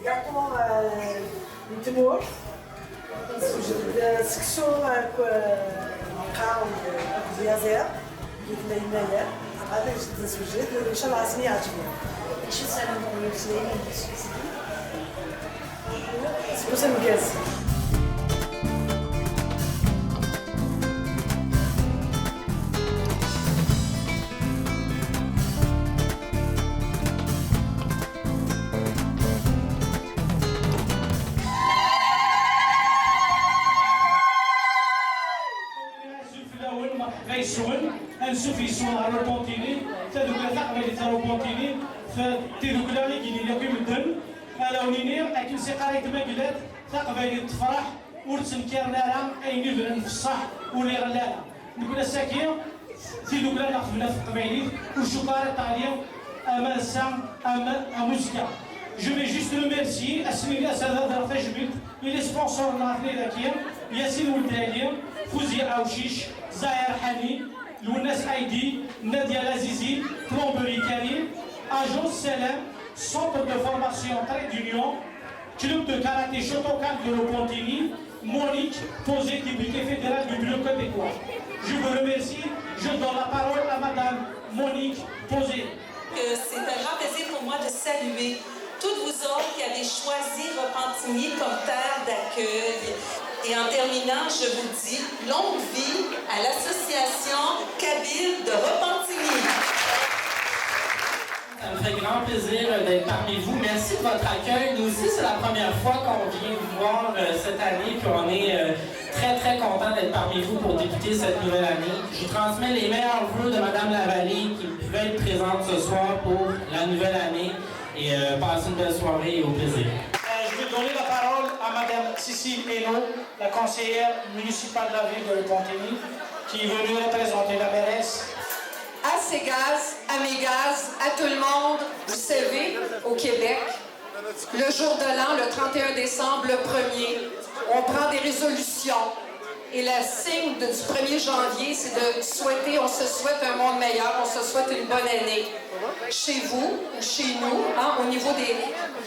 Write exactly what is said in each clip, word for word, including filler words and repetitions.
Gâteau, euh, n tmurt, nessewjed-d seksu ak, euh, lqaw akked yaziḍ, di tma yennayer, ad nessewjed, ncallah ad sen-yeɛǧeb. Acu tesɛam n tmurt? Seg wussan n gerz. Azul fell-awen, merḥba yes-wen, ansuf yes-wen ɣer Repentigny, tadukla taqbaylit Repentigny, tidukla i yilin akk i medden, ara wen-iniɣ, akken s-iqqar aytma Gellad, taqbaylit tefreḥ, ur ttenkaren ara ayen ibnan f ṣṣeḥ ur iɣelli ara. Nekkni ass-agi, tidukla neɣ tebna teqbaylit, ur cukkeɣ ara teɣli ama ass-a, ama am uzekka. Je vais juste remercier, ass-nni ad d-rreɣ tajmilt i les sponsors-nneɣ atni dagi, Yasin Weld Ali, Fouzi Aouchiche, Zahir Hani, Lwennas Aidi, Nadia Lazizi, Plomberie Karim, Agence Salem, Centre de formation Trait d'Union, Club de karaté Shotokan de Repentigny, Monique Posé, député fédéral du Bloc québécois. Je vous remercie. Je donne la parole à Madame Monique Posé. Que c'est un grand plaisir pour moi de saluer toutes vous autres qui avez choisi Repentigny comme terre d'accueil. Et en terminant, je vous dis longue vie à l'association Kabyle de Repentigny. Ça me fait grand plaisir, euh, d'être parmi vous. Merci de votre accueil. Nous aussi, c'est la première fois qu'on vient vous voir, euh, cette année, puis on est, euh, très, très content d'être parmi vous pour débuter cette nouvelle année. Je vous transmets les meilleurs vœux de Madame Lavallée qui ne pouvait être présente ce soir pour la nouvelle année. Et, euh, passez une belle soirée et au plaisir. Euh, je vais donner la parole à Madame Cécile Hainaut, la conseillère municipale de la ville de Repentigny, qui est venue représenter la mairesse. À Ségaz, à Mégaz, à tout le monde, vous savez, au Québec, le jour de l'an, le trente et un décembre, le premier, on prend des résolutions. Et le signe de- du premier janvier, c'est de souhaiter, on se souhaite un monde meilleur, on se souhaite une bonne année. Chez vous ou chez nous, hein, au niveau des,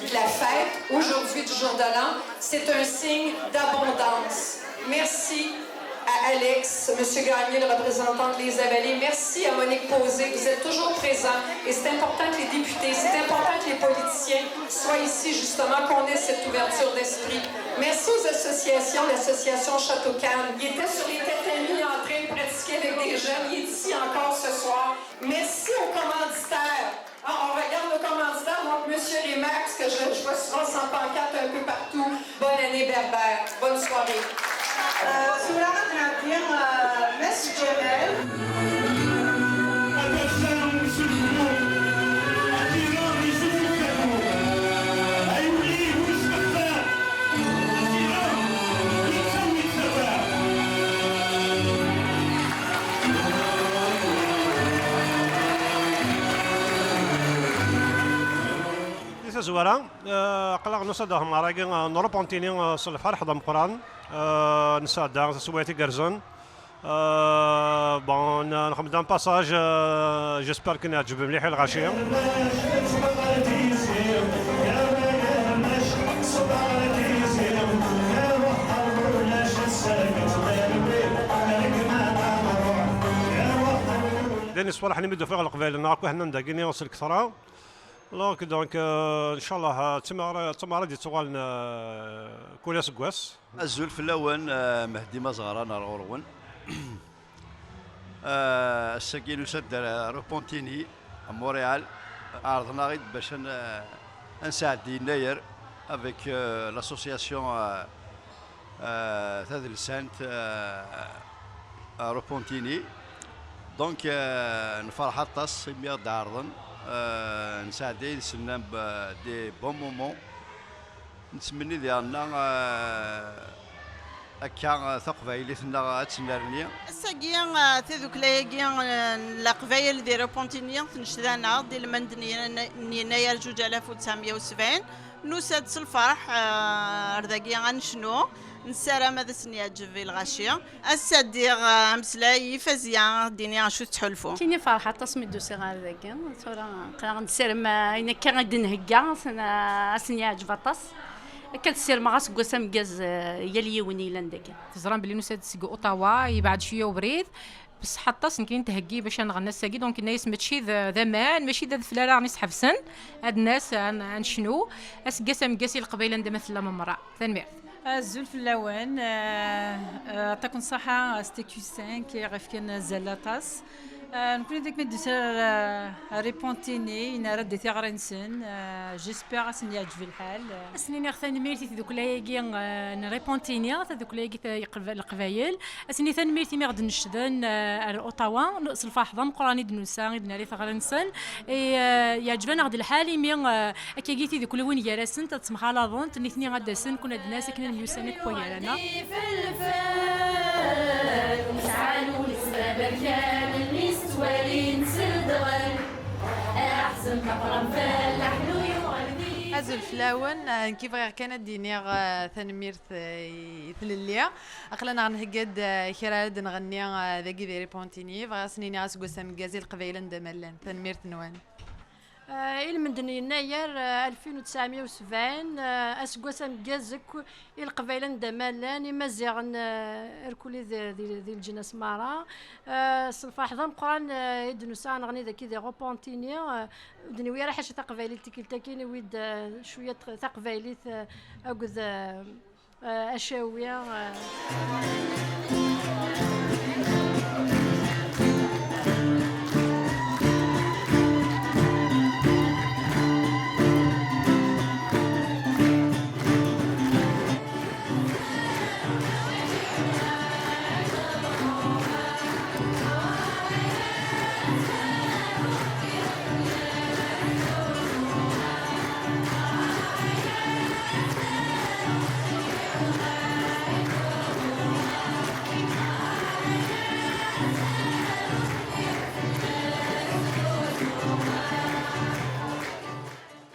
de la fête, aujourd'hui du jour de l'an, c'est un signe d'abondance. Merci à Alex, Monsieur Gagné, le représentant de Les Avalées. Merci à Monique Posé. Vous êtes toujours présent et c'est important que les députés, c'est important que les politiciens soient ici, justement, qu'on ait cette ouverture d'esprit. Merci aux associations, l'association Château Cannes. Il était sur les tatamis en train de pratiquer avec des jeunes. Il est ici encore ce soir. Merci aux commanditaires. Ah, on regarde nos commanditaires, donc Monsieur Remax, que je, je vois souvent sans pancarte un peu partout. Bonne année Berbère. Bonne soirée. Euh, tura ad nɛeddi, euh, Mass Ǧamal. Di tazwara, eh, aql-aɣ nusa-d ɣer tmeɣra-agi, eh, n Repentigny, eh, s lferḥ d ameqqran. Eh, nesɛedda taswiɛt igerrzen. Eh, bon, n-, nxeddem un passage, eh, j'espère que nɛeǧǧeb mliḥ i lɣaci. D ayen yessefraḥen imi d-ufiɣ Leqbayel-nneɣ akk hennan dagini s lketṛa. Donc, donc, euh, ncallah, euh, d tameɣra, d tameɣra d-yettuɣalen, euh, kul aseggas. Azul fell-awen, euh, Mehdi Mazeɣran ar ɣur-wen. Euh, ass-agi nusa-d ar Repentigny, à Montréal. Ɛerḍen-aɣ-id bac ad n-, ad nesɛeddi yennayer avec, euh, l'association, euh, euh, tadelsant, euh, à Repentigny. Donc, euh, nferḥ aṭas imi i ɣ-d-ɛerḍen. Euh, nesɛedda yid-sen, euh, des bons moments. Nettmenni diɣen, euh, akka, euh, taqbaylit-nneɣ ad tennerni. Ass-agi, euh, tadukla-agi, euh, n Leqbayel di Repentigny tennecd-aneɣ-d di lmend n yen-, n yennayer zuǧ alaf u tesɛemya u sebɛin. Nusa-d s lferḥ, eh, ar dagi ad necnu. Nessaram ad asen-yeɛǧeb i lɣaci. Ass-a ddiɣ, eh, ameslay i Fazya, ad d-iniɣ acu tettḥulfu. Kini ferḥeɣ aṭas mi d-usiɣ ɣer dagi. Tura aql-aɣ nessaram, eh, ayen akka i d-nhegga, asen-, eh, ad asen-yeɛǧeb aṭas. Akka ad ssirmeɣ aseggas ameggaz, eh, yal yiwen yellan dagi. Teẓram belli nusa-d seg Ottawa, yebɛed cwiya ubrid. Bṣeḥ aṭas nekni ntheggi bac ad nɣenni ass-agi, donc yenna-yas mačči d, d aman, mačči d adfel ara ɣ-isḥebsen, ad nas, ad n-, ad necnu. Aseggas ameggaz i Leqbayel anda ma tellam merra. Tanemmirt. Azul fell-awen, eh, eh, aṭak n ṣṣaḥa s T Q cinq i ɣ-ifkan azal aṭas. Eh, nekni d akken d-usiɣ ar, eh, ar Repentigny, yenna-d di tiɣri-nsen, eh, j'espère ad sen-yeɛǧeb lḥal. Ad sen-iniɣ tanemmirt i tdukla-agi, eh, n Repentigny, tadukla-agi ta-, Leqbayel. Ad s-nini tanemmirt imi ɣ-d-necden, eh, ar Ottawa. S lferḥ d ameqqran i d-nusa, i d-nerra i teɣri-nsen. I, eh, yeɛǧeb-aneɣ-d lḥal imi, eh, akkagi tidukliwin gar-asent ad ttemxalaḍent, nitni ad d-asen, kun ad d-nas akken ad myussan akk wagar-aneɣ. Azul fell-awen, eh, nekk bɣiɣ kan ad d-iniɣ, eh, tanemmirt, eh, i tlelli. Aql-aneɣ nhegga-d, eh, kra ara d-nɣenni, eh, dagi di Repentigny. Bɣiɣ ad sen-iniɣ aseggas ameggaz i Leqbayel anda ma llan. Tanemmirt-nwen. Eh, i lmend n Yennayer, eh, alfin u tesɛemya u sebɛin, eh, aseggas ameggaz akk i Leqbayel anda ma llan, Imaziɣen, eh, irkuli di, di, di leǧnas merra. Eh, s lferḥ d ameqqran, eh, i d-nusa neɣni dagi di Repentigny, eh, ur d-niwi ara ḥaca taqbaylit tikkelt-agi, niwi-d, eh, cwiya t-, taqbaylit, eh, akked, eh, Eh, acawi, eh.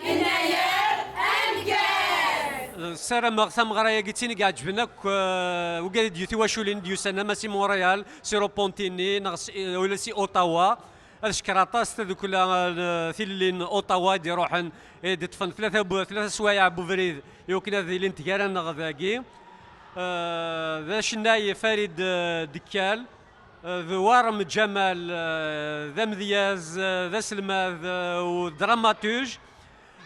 Yennayer ameggaz! Ssarameɣ tameɣra-agi d tin i iɛeǧben akk, eh, wigad i d-yuti waculin d-yusan ama si Montréal, si Repentigny, neɣ si, eh, ula si Ottawa. Ad cekker aṭas tadukla, eh, tilelli n Ottawa i d-iruḥen, i d-iṭṭfen tlata bu-, tlata swayeɛ n ubrid i wakken ad ilint gar-aneɣ dagi. Eh, d acennay Farid, eh, Dekkal, eh, d Warem Ǧamal, eh, d amedyaz, eh, d aselmad, eh, u d dramaturge.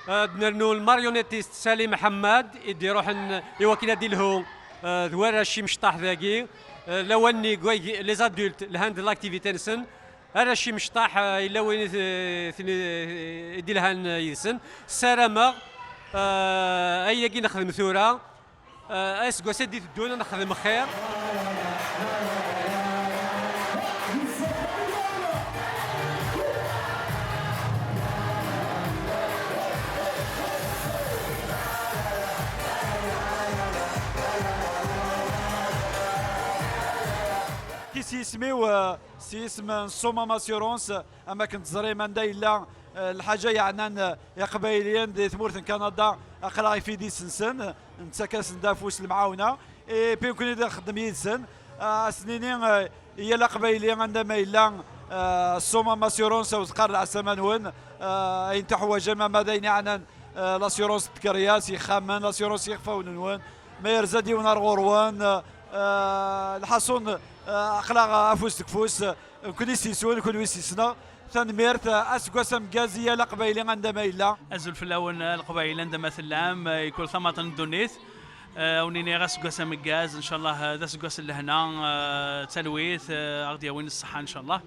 Ad nernu lmarionettist Salim Ḥemmad i d-iruḥen i wakken ad ilhu, eh, d warrac imecṭaḥ dagi. Eh, lawan-nni deg wayeg les adultes lhan-d d l'activité-nsen, arrac imecṭaḥ, eh, yella win i t-, ten-, i d-ilhan yid-sen. Ssarameɣ, eh, ayagi nexdem tura, Eh, aseggas i d-iteddun ad nexdem xir. Ki s yisem-iw, eh, s yisem n Soma Assurance, am akken teẓrim anda yella, eh, lḥaǧa yeɛnan, eh, Iqbayliyen di tmurt n Kanada, aql-aɣ ifidis-nsen, nettak-asen-d afus lemɛawna, et puis nekkni ad nxeddem yid-sen, eh, ad s-nini, eh, i yal Aqbayli anda ma yella, eh, Soma Assurance, ad teqqar leɛsama-nwen, eh, ayen tuḥwaǧem, ama d ayen yeɛnan, eh, l'assurance n tkeryas, ixxamen, l'assurance ixfawen-nwen, ma yerza-d yiwen ar ɣur-wen, eh, lḥaṣun, eh, aql-aɣ afus deg ufus, eh, nekkni s yis-wen, kenwi s yis-neɣ. Tanemmirt, eh, aseggas ameggaz i yal Aqbayli anda ma yella. Azul fell-awen, eh, Leqbayel anda ma tellam, eh, i kul tamaṭ n ddunit. Eh, awen-iniɣ aseggas ameggaz, ncallah, eh, d aseggas n lehna, eh, d talwit, eh, a ɣ-d-yawin ṣṣeḥḥa, ncallah.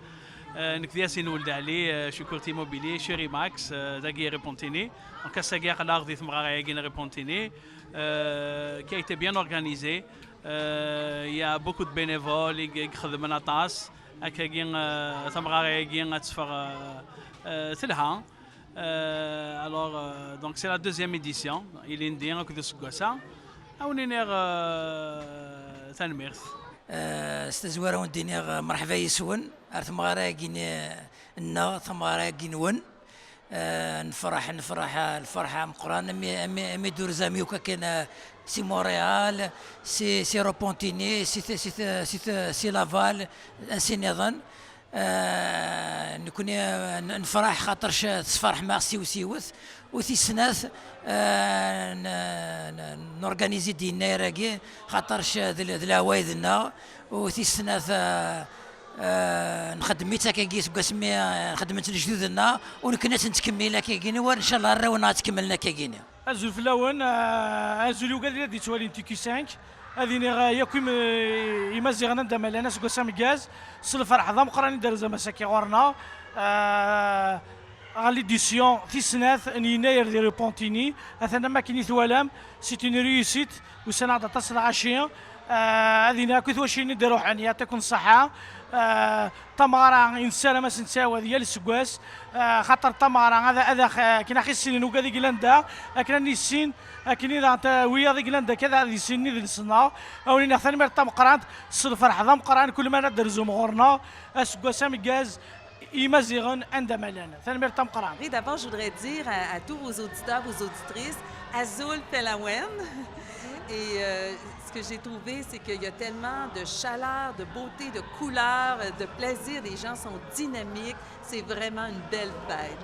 Eh, nekk d Yasin Weld Ɛli, eh, je suis courtier immobilier chez Remax, eh, dagi Repentigny. Donc, ass-agi aql-aɣ di tmeɣra-agi n Repentigny, eh, qui a été bien organisée. Euh, il y a beaucoup de bénévoles i, i ixedmen aṭas. Akkagi, euh, tameɣra-agi ad teffeɣ, euh, euh, telha. Euh, alors, euh, donc c'est la deuxième édition, ilindi akked useggas-a. Ad wen-iniɣ, euh, tanemmirt. Euh, s tazwara ad wen-d-iniɣ, euh, merḥba yes-wen ar tmeɣra-agi-nneɣ, tameɣra-agi-nwen. Eh, nefreḥ, nefreḥ, eh, lferḥ ameqqran, ami, ami, ami d-urzaɣ akk akken, eh, si Montréal, si, si Repentigny, si, si, si, si, si Laval, ansi nniḍen. Eh, nekni, eh, n-, nefreḥ xaṭerc, eh, tesferḥem-aɣ siwsiwet, u tis snat, eh, n-, n-, norganizi-d yennayer-agi, xaṭerc, eh, d l-, d leɛwayed-nneɣ, u tis snat, eh, eh, nxeddem-itt akkagi seg wasmi, eh, xeddmen-tt lejdud-nneɣ, u nekni ad tt-nettkemmil akkagi, war ncallah arraw-nneɣ ad tt-kemmlen akkagi. Azul fell-awen, eh, azul i ugad i la d-yettwalin T Q cinq. Ad iniɣ, eh, yakk im-, Imaziɣen anda ma llan, aseggas ameggaz, s lferḥ d ameqqran i d-terzam ass-agi ɣur-neɣ. Eh, ɣer l'édition tis snat n yennayer di Repentigny, atan am wakken i twalam, c'est une réussite, usan-aɣ-d aṭas n lɣaci. Eh, ad iniɣ akk i twacin i d-iruḥen, yeɛṭiken ṣṣeḥḥa. Eh, tameɣra i nessaram ad s-nettɛawad yal aseggas, eh, xaṭer tameɣra ad, ad aɣ-, akken aɣ-issinen ugad i yellan da, akken ad nissin, akken i daɣen ta-, wiyaḍ i yellan da, akka ad issinen idles-nneɣ. Ad wen-iniɣ tanemmirt tameqqrant, s lferḥ d ameqqran, kul mi ara d-terzum ɣur-neɣ, aseggas ameggaz, Imaziɣen anda ma llan. Tanemmirt tameqqrant. Oui, d'abord, je voudrais dire à, à tous vos auditeurs, vos auditrices, Azul fell-awen. Et euh, ce que j'ai trouvé, c'est qu'il y a tellement de chaleur, de beauté, de couleurs, de plaisir. Les gens sont dynamiques. C'est vraiment une belle fête.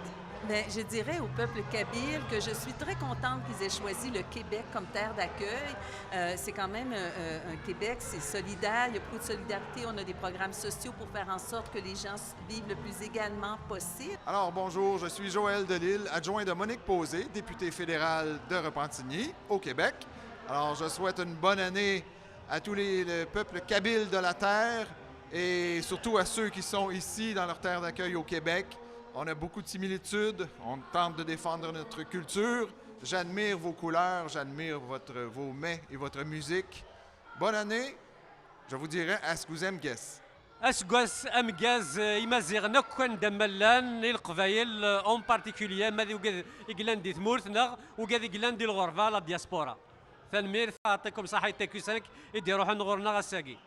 Mais je dirais au peuple kabyle que je suis très contente qu'ils aient choisi le Québec comme terre d'accueil. Euh, c'est quand même un, un- un Québec, c'est solidaire, il y a beaucoup de solidarité, on a des programmes sociaux pour faire en sorte que les gens s- vivent le plus également possible. Alors, bonjour, je suis Joël Delisle, adjoint de Monique Posé, députée fédérale de Repentigny, au Québec. Alors, je souhaite une bonne année à tous les, le peuple kabyle de la terre et surtout à ceux qui sont ici dans leur terre d'accueil au Québec. On a beaucoup de similitudes, on tente de défendre notre culture. J'admire vos couleurs, j'admire votre, vos mets et votre musique. Bonne année, je vous dirais, aseggas ameggaz. Aseggas ameggaz, eh, Imaziɣen akk anda ma llan, i Leqbayel, eh, en particulier, ma d ugad i yellan di tmurt, neɣ ugad i yellan di lɣerba, la diaspora. Tanemmirt, yeɛṭikum ṣṣeḥḥa i T Q cinq i d-iruḥen ɣur-neɣ ass-agi.